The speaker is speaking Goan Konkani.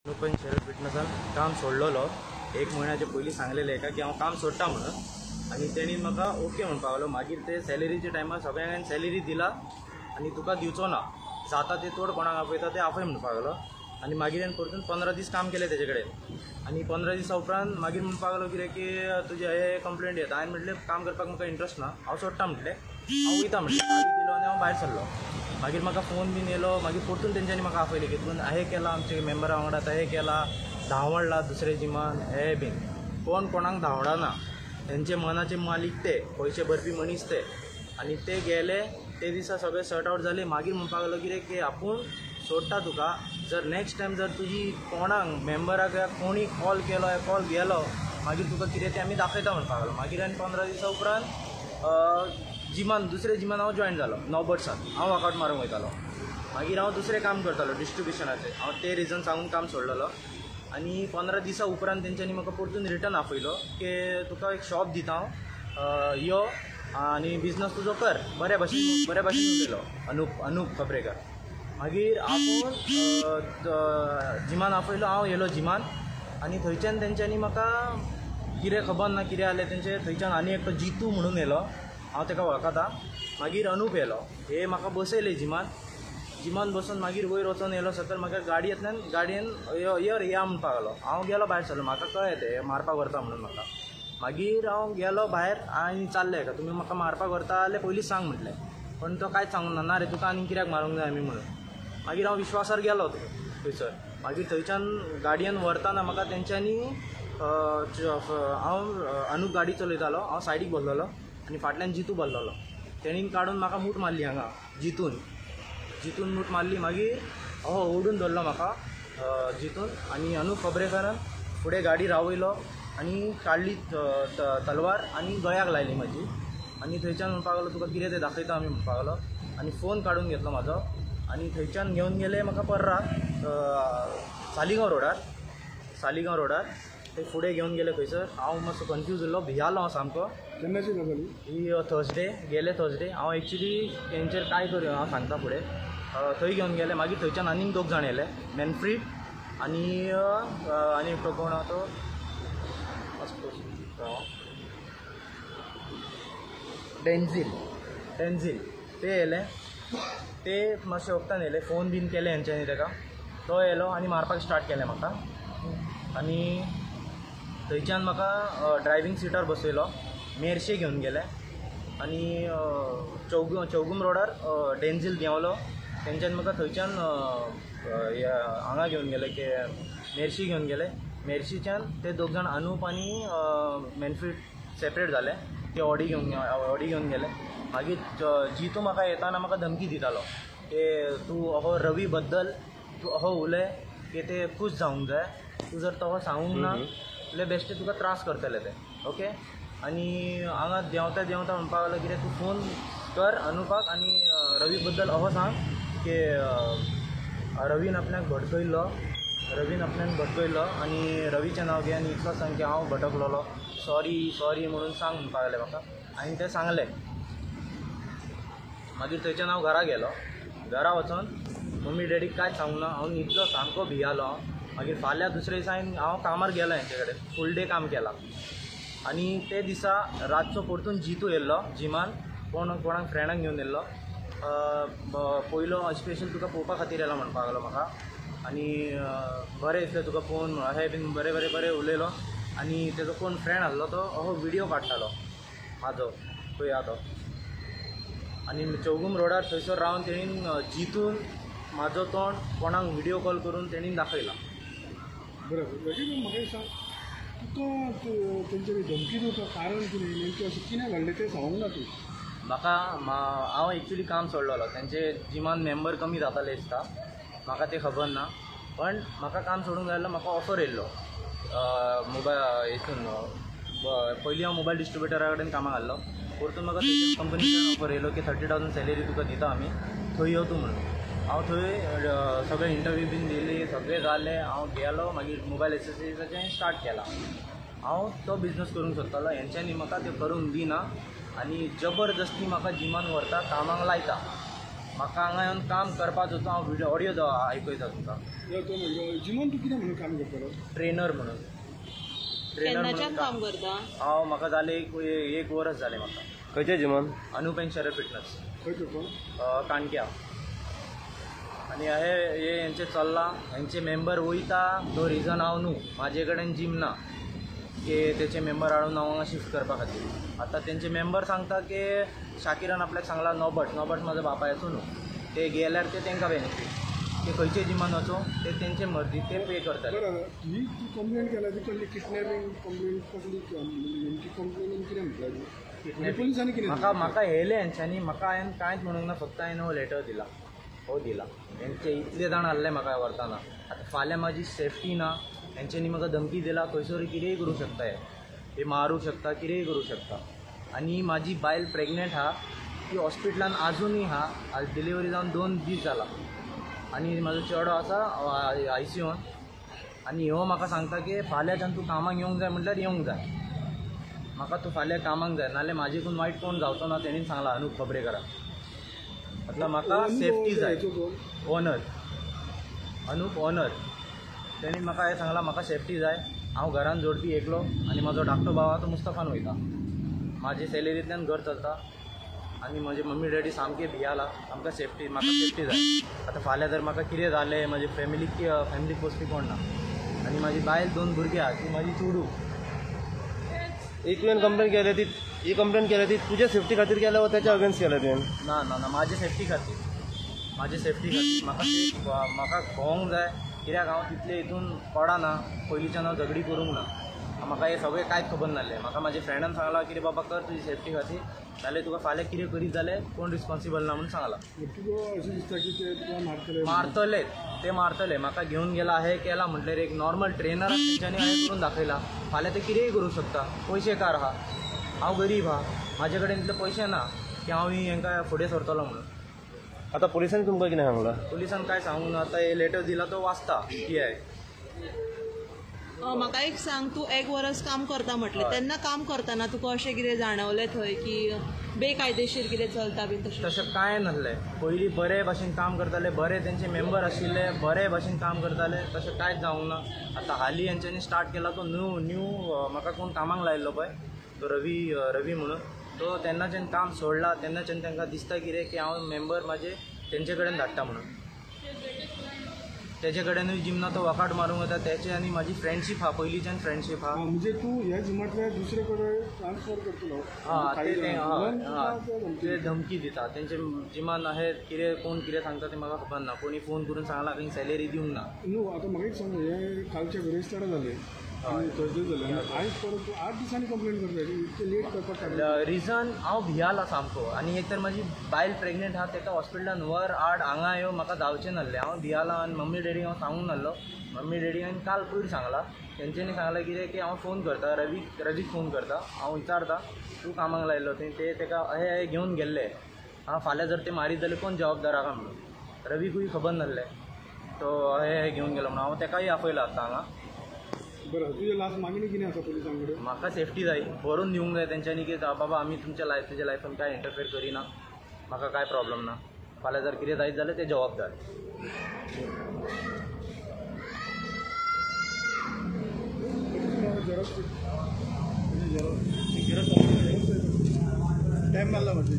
अनुपन शरद फिटनसान काम सोडलेलो. एक म्हयन्याचे पयलीं सांगलेलें हेका की हांव काम सोडटा म्हणून, आनी तेणी म्हाका ओके म्हणपाक लागलो. मागीर ते सॅलरीच्या टायमार सगळ्यांक सॅलरी दिला आनी तुका दिवचो ना, जाता ते चड कोणाक आपयता ते आपय म्हणपाक लागलो. आनी मागीर हांवें परतून 15 दीस काम केलें तेजे कडेन. आनी 15 दिसा उपरांत मागीर म्हणपाक लागलो कितें की तुजे हे कंप्लेंट येता. हांवें म्हटलें काम करपाक म्हाका इंट्रस्ट ना, हांव सोडटा म्हटलें, हांव वयता म्हटलें. चावी दिलो आनी हांव भायर सरलो. मागीर म्हाका फोन बीन येयलो. मागीर परतून तेंच्यांनी म्हाका आपयलें की तूं हें केलां आमचे मेंबरा वांगडा, हें केलां, धांवडला दुसरे जिमान, हे बीन. कोण कोणाक धांवडाना, तेंचे मनाचे मालीक ते, पयशे भरपी मनीस ते. आनी ते गेले ते दिसा सगळे सॉर्ट आवट जाले. मागीर म्हणपाक लागलो कितें की आपूण सोडटा तुका, जर नेक्स्ट टायम जर तुजी कोणाक मेंबराक कोणी कॉल केलो या कॉल गेलो मागीर तुका कितें तें आमी दाखयता म्हणपाक लागलो. मागीर आनी 15 दिसा उपरांत जिमान, दुसरे जिमान हांव जॉयन जालो नॉबर्ट्सान. हांव वर्कआवट मारूंक वयतालो. मागीर हांव दुसरें काम करतालो डिस्ट्रिब्युशनाचें. हांव ते रिजन सांगून काम सोडलेलो. आनी 15 दिसा उपरांत तेंच्यांनी म्हाका परतून रिटर्न आपयलो की तुका एक शॉप दिता हांव, यो आनी बिजनस तुजो कर, बऱ्या भशेन बऱ्या भशेन उलयलो अनुप खबरेकर. मागीर आपोवन जिमान आपयलो, हांव येयलो जिमान. आनी थंयच्यान तेंच्यांनी म्हाका कितें खबर ना कितें जालें तेंचें. थंयच्यान आनी एकटो जितू म्हणून येयलो, हांव ताका वळखता. मागीर अनुप येयलो, हे म्हाका बसयले जिमान. जिमान बसून मागीर वयर वचोन येयलो सकयल. म्हाका गाडयेंतल्यान गाडयेन यो रे या म्हणपाक लागलो. हांव गेलो भायर सरलो, म्हाका कळ्ळें तें मारपाक व्हरता म्हणून म्हाका. मागीर हांव गेलो भायर आनी चाललें हेका, तुमी म्हाका मारपाक व्हरता जाल्यार पयलींच सांग म्हटलें. पण तो कांयच सांगूंक ना, ना रे तुका आनी कित्याक मारूंक जाय आमी म्हणून. मागीर हांव विश्वासार गेलो थंयसर. मागीर थंयच्यान गाडयेन व्हरतना म्हाका तेंच्यांनी, हांव अनुप गाडी चलयतालो, हांव सायडीक बसलेलो आनी फाटल्यान जितू बसलेलो. तेणीन काडून म्हाका मूठ मारली हांगा, जितून मूठ मारली. मागीर हो ओडून धरलो म्हाका जितून, आनी अनुप खबरेकारान फुडें गाडी रावयलो आनी काडली तलवार आनी गळ्याक लायली म्हाजी. आनी थंयच्यान म्हणपाक लागलो तुका कितें तें दाखयता आमी म्हणपाक लागलो. आनी फोन काडून घेतलो म्हाजो आनी थंयच्यान घेवन गेले म्हाका पर्रा सालिगांव रोडार. सालिगांव रोडार ते फुडें घेवन गेले खंयसर. हांव मातसो कन्फ्यूज उरलो, भियालो हांव सामको. केन्नाची गजाल ही? थर्सडे गेले थर्सडे. हांव एक्चुली तेंचेर काय करूं हांव सांगता फुडें. थंय घेवन गेले. मागीर थंयच्यान आनीक 2 जाण येयले, मॅनफ्रीड आनी आनी एकटो कोण आहा तो डेन्झील, डेन्झील ते येयले. ते मातशे वखदान येयले, फोन बीन केले हेंच्यांनी ताका. तो येयलो आनी मारपाक स्टार्ट केलें म्हाका. आनी थंयच्यान म्हाका ड्रायव्हींग सिटार बसयलो, मेरशे घेवन गेले. आनी चौगुम रोडार डेन्झील देंवलो. तेंच्यान म्हाका थंयच्यान हांगा घेवन गेले की मेरशी घेवन गेले. मेरशीच्यान ते 2 जाण अनुप आनी मॅनफ्रीड सेपरेट जाले, ते ऑडी घेवन गेले. मागीर जितू म्हाका येताना म्हाका धमकी दितालो की तूं अहो रवी बद्दल तूं अहो उलय की ते खूश जावंक जाय, तूं जर तो सांगूंक ना जाल्यार बेश्टे तुका त्रास करतले ते, ओके. आनी हांगा देंवता देंवता म्हणपाक लागलो कितें तूं फोन कर अनुपाक आनी रवी बद्दल अहो सांग की रवीन आपल्याक भटकयल्लो, रवीन आपल्याक भटकयल्लो आनी रवीचें नांव घे आनी इतलो सांग की हांव भटकलेलो, सॉरी सॉरी म्हणून सांग म्हणपाक लागलें म्हाका. आनी तें सांगलें. मागीर थंयच्यान हांव घरा गेलो. घरा वचोन मम्मी डॅडीक कांयच सांगूंक ना, हांव न्हिदलो, सामको भियालो हांव. मागीर फाल्यां दुसरे दिसा हांव कामार गेलो हेंचे कडेन, फूल डे काम केलां. आनी ते दिसा रातचो परतून जितू येयल्लो जिमान, कोणाक फ्रेंडाक घेवन येयल्लो. पयलो स्पेशल तुका पळोवपा खातीर येयला म्हणपाक लागलो म्हाका. आनी बरें दिसलें तुका पळोवन, अशें बीन बरें बरें बरें उलयलो. आनी तेजो कोण फ्रेंड आसलो तो अहो विडियो काडटालो म्हाजो, पळया तो. आनी चौगुम रोडार थंयसर रावन तेणीन जितून म्हाजो तोंड कोणाक विडियो कॉल करून तेणीन दाखयला. बरें, म्हाका एक सांग, तुका तेंच्यांनी धमकी दिवपाक कारण कितें, नेमकें अशें कितें घडलें तें सांगूंक ना तूं म्हाका. हांव एक्चुली काम सोडलेलो, तेंचे जिमान मेंबर कमी जाताले दिसता, म्हाका तें खबर ना. पण म्हाका काम सोडूंक जाय जाल्यार म्हाका ऑफर येयल्लो मोबायल हितून. पयलीं हांव मोबायल डिस्ट्रिब्युटरा कडेन कामाक आसलो, परतून म्हाका कंपनीच्यान ऑफर येयलो की 30,000 सॅलरी तुका दिता आमी, थंय यो तूं म्हणून. हांव थंय सगळे इंटरव्यू बीन दिली, सगळें जालें, हांव गेलो. मागीर मोबायल एसेसरीजाचें स्टार्ट केलां. हांव तो बिजनस करूंक सोदतालो, हेंच्यांनी म्हाका तें करूंक दिना आनी जबरदस्ती म्हाका जिमान व्हरता, कामाक लायता. म्हाका हांगा येवन काम करपाचो होतो. हांव व्हिडिओ ऑडियो आयकयता तुमकां. जिमान तूं कितें म्हणून काम करतालो? ट्रेनर म्हणून. ट्रेनर म्हणून काम करता हांव. म्हाका जालें एक वरस जालें म्हाका. खंयच्या जिमान? अनुप एंड शरद फिटनस, खंय? काणक्या. आनी हे हेंचें चल्लां, हेंचे मेंबर वयता तो रिजन हांव न्हू, म्हाजे कडेन जीम ना की तेचे मेंबर हाडून हांव हांगा शिफ्ट करपा खातीर. आतां तेंचे मेंबर सांगता की शाकिरान आपल्याक सांगला नॉबर्ट, नॉबर्ट म्हाजो बापायचो न्हू, ते गेल्यार ते तेंकां बेनिफीट, ते खंयचे जिमान वचूं ते तेंचे मर्जी ते पे करतले. ही तूं कंप्लेन केला ती कसली किडनॅपिंग कंप्लेन कसली नेमकी कंप्लेन कितें म्हटल्यार पोलिसांनी कितें? म्हाका म्हाका येयलें हेंच्यांनी, म्हाका हांवें कांयच म्हणूंक ना, फक्त हांवें हो लेटर दिला, हो दिला. हेंचे इतले जाण आहले म्हाका व्हरतना. आतां फाल्यां म्हाजी सेफ्टी ना, हेंच्यांनी म्हाका धमकी दिला खंयसर कितेंय करूं शकता, हे मारूंक शकता, कितेंय करूं शकता. आनी म्हाजी बायल प्रेग्नंट आहा, ती हॉस्पिटलान आजुनूय आहा, आज डिलिव्हरी जावन 2 दीस जाला. आनी म्हाजो चेडो आसा आयसीयून. आनी ह्यो म्हाका सांगता की फाल्यांच्यान तूं कामाक येवंक जाय म्हटल्यार येवंक जाय, म्हाका तूं फाल्यां कामाक जाय, नाल्यार म्हाजेकून वायट कोण जावचो ना तेणीन सांगलां अनुप खबरेकाराक. आतां म्हाका सेफ्टी जाय. ओनर अनुप ओनर तेणी म्हाका हें सांगलां म्हाका सेफ्टी जाय. हांव घरान जोडपी एकलो आनी म्हाजो धाकटो भाव आहा तो मुस्तफान वयता. म्हाजे सॅलरींतल्यान घर चलता आनी म्हजे मम्मी डॅडी सामके भियाला. आमकां सेफ्टी, म्हाका सेफ्टी जाय. आतां फाल्यां जर म्हाका कितें जालें म्हजे फॅमिलीक फॅमिलीक पोसपी कोण ना. आनी म्हाजी बायल 2 भुरगीं आहा, ती म्हाजी चेडूं. एक तुवें कंप्लेन केल्या ती, ही कंप्लेन केल्या ती तुज्या सेफ्टी खातीर केल्या वा त्याच्या अगेन्स्ट केल्या तुवें? ना ना ना, म्हाजे सेफ्टी खातीर, म्हाजे सेफ्टी खातीर. म्हाका म्हाका भोंवंक जाय, कित्याक हांव तितले हितून पडना, पयलींच्यान हांव झगडी करूंक ना. म्हाका हें सगळें कांयच खबर नासलें. म्हाका म्हाज्या फ्रेंडान सांगलां कितें बाबा कर तुजी सेफ्टी खातीर, नाल्यार तुका फाल्यां कितें करीत जाल्यार कोण रिस्पॉन्सिबल ना म्हणून सांगलां. तुका अशें दिसता की ते तुका मारतले? मारतले, ते मारतले. म्हाका घेवन गेला हें केलां म्हटल्यार एक नॉर्मल ट्रेनर तेंच्यांनी हांवें करून दाखयलां. फाल्यां ते कितेंय करूं शकता. पयशेकार आहा, हांव गरीब आहा, म्हाजे कडेन इतले पयशे ना की हांव हेंकां फुडें सरतलो म्हणून. आतां पोलिसान तुमकां कितें सांगलां? पोलिसान कांय सांगूंक ना. आतां हे लेटर दिला तो वाचता पी I. म्हाका एक सांग, तूं एक वरस काम करता म्हटलें, तेन्ना काम करतना तुका अशें कितें जाणवलें थंय की बेकायदेशीर कितें चलता बीन तशें? तशें कांय नासलें. पयलीं बरे भाशेन काम करताले, बरे तेंचे मेंबर आशिल्ले, बरे भाशेन काम करताले, तशें कांयच जावंक ना. आतां हालीं हेंच्यांनी स्टार्ट केला तो न्यू न्यू म्हाका कोण कामाक लायिल्लो पळय तो रवी, रवी म्हणून, तो तेन्नाच्यान काम सोडला. तेन्नाच्यान तांकां दिसता कितें की हांव मेंबर म्हाजे तेंचे कडेन धाडटा म्हणून. तेजे कडेनूय जिम ना, तो वकाट मारूंक वता. तेचे आनी म्हाजी फ्रेंडशीप आहा, पयलींच्यान फ्रेंडशीप आहा. म्हणजे तूं ह्या जिमांतल्या दुसरे कडेन ट्रान्सफर करतलो? हां, ते धमकी दिता. तेंचे जिमान अशें कितें कोण कितें सांगता तें म्हाका खबर ना. कोणी फोन करून सांगला खंय सॅलरी दिवंक ना. न्हू आतां म्हाका एक सांग, हें कालच्या बिरेस्तारा जालें आनी थर्सडे जालें, आयज परत तूं 8 दिसांनी कंप्लेन करता, इतकें लेट करपाक कारण? रिजन हांव भियाला सामको. आनी एक तर म्हाजी बायल प्रेग्नंट आहा, तेका हॉस्पिटलान व्हर हाड हांगा यो, म्हाका जावचें नासलें. हांव भियाला आनी मम्मी डॅडी हांव सांगूंक नासलो. मम्मी डॅडी हांवें काल पयर सांगलां. तेंच्यांनी सांगलां कितें की हांव फोन करता रवीक, रवीक फोन करता, हांव विचारता तूं कामाक लायिल्लो थंय, ते तेका अहें अहें घेवन गेल्ले, हांव फाल्यां जर ते मारीत जाल्यार कोण जबाबदार आहा म्हणून. रवीकूय खबर नासलें तो अहें अहें घेवन गेलो म्हणून. हांव तेकाय आपयला आतां हांगा. बरं, तुजें लास्ट मागणी कितें आसा पोलिसां कडेन? म्हाका सेफ्टी जाय, बरोवन दिवंक जाय तेंच्यांनी की बाबा आमी तुमच्या लायफ, तुज्या लायफान कांय इंटरफेर करिना, म्हाका कांय प्रॉब्लम ना, फाल्यां जर कितें जायत जाल्यार ते जबाबदार. टायम मारला म्हटलें.